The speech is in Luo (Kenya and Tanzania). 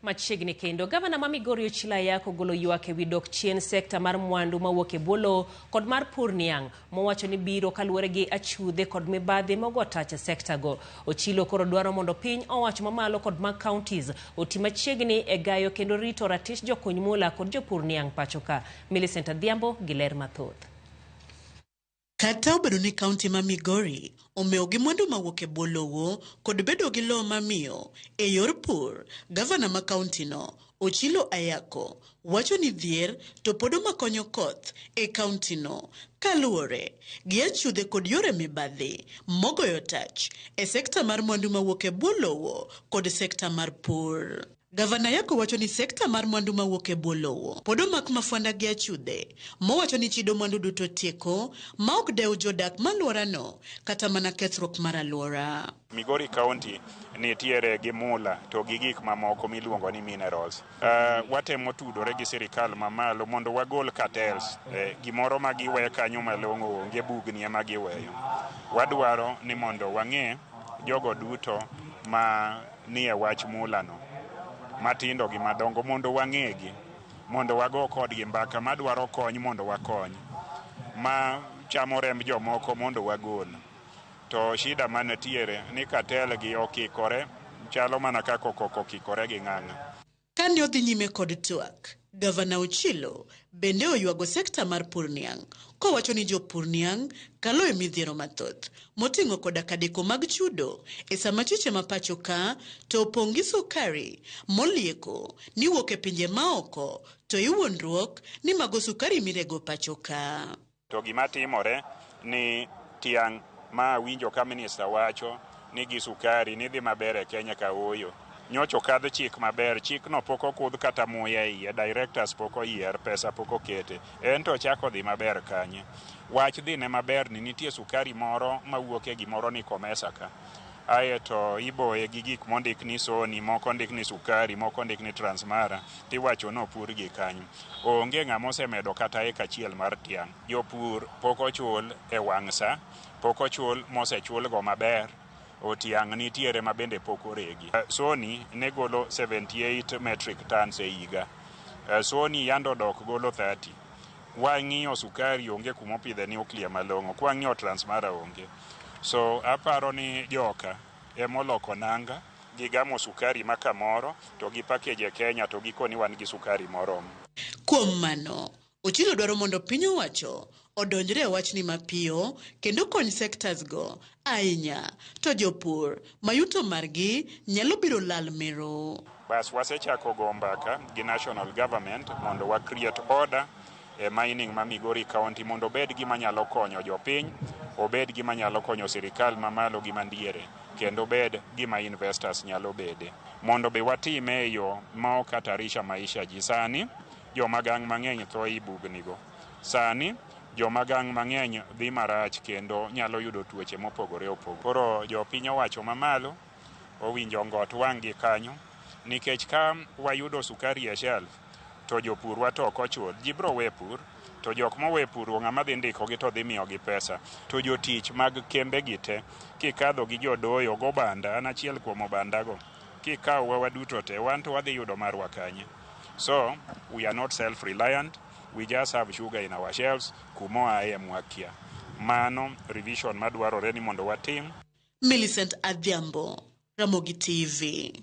Machiegni kendo, gavana ma Migori Ochilo Ayako ogolo ywak ewi dok chien sekta mar mwandu mawuok e bwo lowo kod mar pur niang' mowacho ni biro kaluwore gi achudhe kod mibadhi mogo tach e sekta go. Ochilo koro dwaro mondo piny owacho mamalo kod mag counties oti machiegni e gayo kendo rito ratich jokuny mula kod jopur niang' pacho ka. Millicent Adhiambo gi ler mathoth. Kata obedo ni kaunti ma Migori omewo gi mwandu mawuok e bwo lowo kod bedo gi lowo mamiyo e yor pur, gavana ma kauntino Ochilo Ayako wacho ni dhier to pod omakonyo koth e kauntino kaluwore gi achudhe kod yore mibadhi mogoyo tach e sekta mar mwandu mawuok e bwo lowo kod sekta mar pur. Gavana Ayako wacho ni sekta mar mwandu mawuok e bwo lowo pod omak mafwanda gi achudhe mowacho ni chido mwandu duto tieko ma ok dew jodak ma alworano kata mana kethruok mar alwora. Migori County nitiere gi mula to gi gik mamoko miluongo ni minerals. Watemo tudore gi sirikal mamalo mondo wagol cartels. Gimoro ma giwe kanyo malong'o onge, bugni ema giweyo. Wadwaro ni mondo wang'e jogo duto ma nie wach mula no, matindo gi madongo, mondo wang'egi, mondo wago kodgi mbaka. Madwaro kony mondo wakony, ma chamo remb jomoko mondo wagol. To shida mantiere ni cartel gi okikore, chalo mana kaka okoko okikore gi ng'ang'a. Kane odhi nyime kod twak, Gavana Ochilo bende oywago sekta mar pur niang' kowacho ni jopur niang' kalo e midhiero mathoth moting'o koda ka deko mag chudo e sama chiche ma pacho ka to opong' gi sukari molieko ni wuok e pinje maoko to iwuondruok ni mago sukari mirego pacho ka. To gima timore ni tiang' ma awinjo ka minista wacho ni gi sukari ni dhi maber e Kenya ka ooyo. Nyocha okadh chik maber, chikno pok okudh kata muya e iye, directors pok oyier, pesa pok okete. En to ochako dhi maber kanye? Wach dhine maber ni nitie sukari moro mawuok e gimoro ni Comesa ka. Aeto iboye gi gik mondik ni Sony, moko ondik ni sukari, moko ondik ni Transmara, tiwacho ni opurgi kanyo. Onge ng'ama osemedo kata eka achiel mar tiang'. Jopur pok ochul e wang' sa, pok ochul mosechulgo maber. Otiang' nitiere ma bende pok oregi. Sony ne golo 78 metric tons e higa. Sony yando dok golo 30. Wang'iyo sukari, onge kumopidhe nuclear malong'o. Kwang'iyo Transmara, onge. So aparo ni joka emoloko nanga, gigamo sukari ma kamoro to gi package e Kenya to gikoni wan gi sukari moromo. Kuom mano, Ochilo dwaro mondo piny owacho odonjre e wachni mapiyo kendo kony sectors go ahinya to jopur ma yuto margi nyalo biro lal mero. Bas, wasechako go mbaka gi national government mondo wa create order e mining ma Migori County mondo obed gima nyalo konyo jopiny, obed gima nyalo konyo sirikal mamalo gi mandiere, kendo obed gima investors nyalo bede. Mondo be watime e yo ma ok hatarisha maisha ji. Sani joma gang' mang'eny tho ei bugni go. Sani joma gang' mang'eny dhi marach kendo nyalo yudo tuoche mopogore opogore. Koro jopiny owacho mamalo owinjo ngot wang' gi kanyo, nikech ka wayudo sukari e shelf to jopurwa to ok ochul, ji biro we pur, to jok mowe pur go ng'ama dhi ndikogi to dhi miyogi pesa? To jotich mag kembe gi te, kikadho gi jodoyo gobanda, an achiel kuom obandago, kikawowa waduto te, wan to wadhi yudo marwa kanye? So we are not self reliant, we just have sugar in our shelves kumoaye mwakia. Mano revision madwarore ni mondo watim. Millicent Adhiambo, Ramogi TV.